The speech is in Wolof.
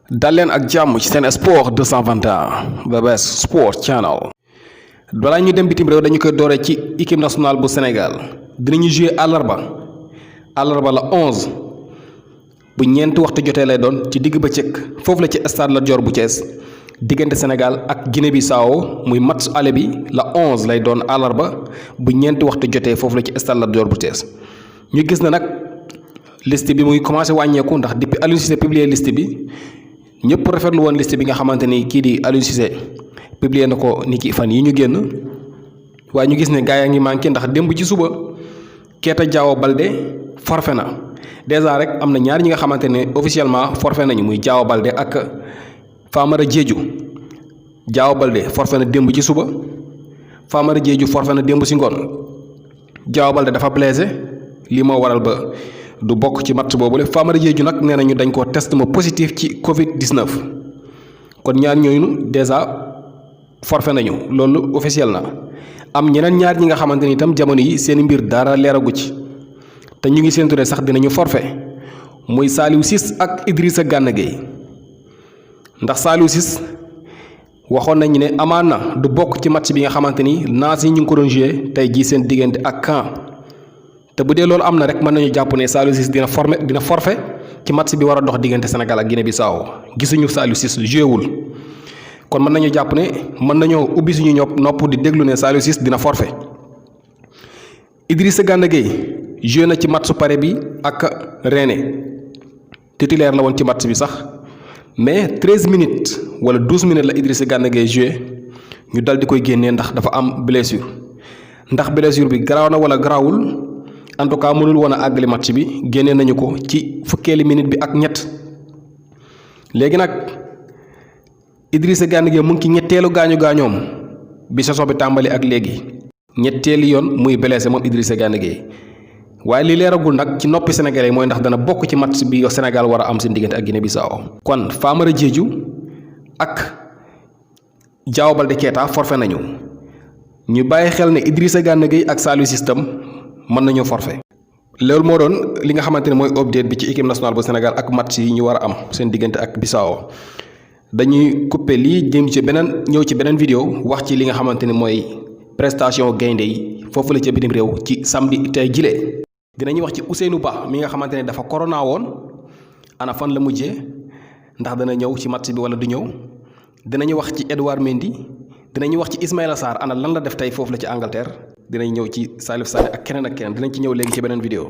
dal leen ak jàmm ci Sen Sport 221 the best sport channel. balaa ñu dem bitim réew dañu koy doore ci équipe nationale bu Sénégal dinañu jouer àllarba la 11 bu ñeenti waxtu jotee lay doon ci digg bëccëg foofu la ci stade Lat Dior bu Thiès diggante Sénégal ak Guinée-Bissau muy match aller bi la 11 lay doon àllarba bu ñeenti waxtu jotee foofu la ci stade Lat Dior bu Thiès. ñu gis na nag liste bi mu ngi commencé wàññeeku ndax depuis Aliou Cissé publier liste bi ñëpp rafetlu woon liste bi nga xamante ni kii di Aliou Cissé publier na ko ni ki fan yi ñu génn waaye ñu gis ne gaa yaa ngi manqué ndax démb ci suba Keita Diao Baldé forfait na dèjà rek am na ñaar ñi nga xamante ne officiellement forfait nañu muy Diao Baldé ak Famara Diédhiou. Diao Baldé forfait na démb ci suba Famara Diédhiou forfait na démb si ngoon. Diao Baldé dafa blessé lii moo waral ba du bokk ci match boobule. Famara Diédhiou nag nee nañu dañ koo test ma positif ci Covid 19 kon ñaar ñooñu dèjà forfait nañu loolu officiel na. am ñeneen ñaar ñi nga xamante ni itam jamono yi seen mbir dara leeragu ci te ñu ngi séntu ne sax dinañu forfait muy Saliou Ciss ak Idrissa Gana Gueye ndax Saliou Ciss waxoon nañu ne amaan na du bokk ci match bi nga xamante ni naas yi ñu ngi ko doon joué tey jii seen diggante ak Caen te bu dee loolu am na rek mën nañu jàpp ne Saliou Ciss dina forfait ci match bi war a dox diggante Sénégal ak Guinée-Bissau gisuñu Saliou Ciss joué wul. kon mën nañu jàpp ne mën nañoo ubbi suñu nopp di déglu ne Saliou Ciss dina forfait. Idrissa Gana Gueye joué na ci match pare bi ak Rennes titulaire la woon ci match bi sax mais 13 minutes wala 12 minutes la Idrissa Gana Gueye joué ñu dal di koy génnee ndax dafa am blessure ndax blessure bi garaaw na wala garaawul en tout cas mënul woon a àggali match bi génnee nañu ko ci fukkeeli minute bi ak ñett. léegi nag Idrissa Gana Gueye mu ngi ci ñetteelu gaañoom bi saison bi tàmbali ak léegi ñetteeli yoon muy blessé moom Idrissa Gana Gueye waaye li leeragul nag ci noppi sénégalais mooy ndax dana bokk ci match bi Sénégal war a am seen diggante ak Guinée-Bissau. kon Famara Diédhiou ak Diao Baldé Keita forfait nañu ñu bàyyi xel ne Idrissa Gana Gueye ak Saliou Ciss tam mën nañoo forfait. loolu moo doon li nga xamante ne mooy update bi ci équipe nationale bu Sénégal ak match yi ñu war a am seen diggante ak Bissau. dañuy couper lii jëm ci beneen ñëw ci beneen vidéo wax ci li nga xamante ne mooy prestation gaynde yi foofu la ca bitim réew ci samedi tey jile. dinañuy wax ci Ousseynou Ba mi nga xamante ne dafa corona woon ana fan la mujjee ndax dana ñëw ci match bi wala du ñëw. dinañu wax ci Edouard Mendy dinañu wax ci Ismaïla Sarr ana lan la def tey foofu la ci Angleterre. dinañ ñëw ci Salif Sané ak keneen dinañ ci ñëw léegi ci beneen vidéo.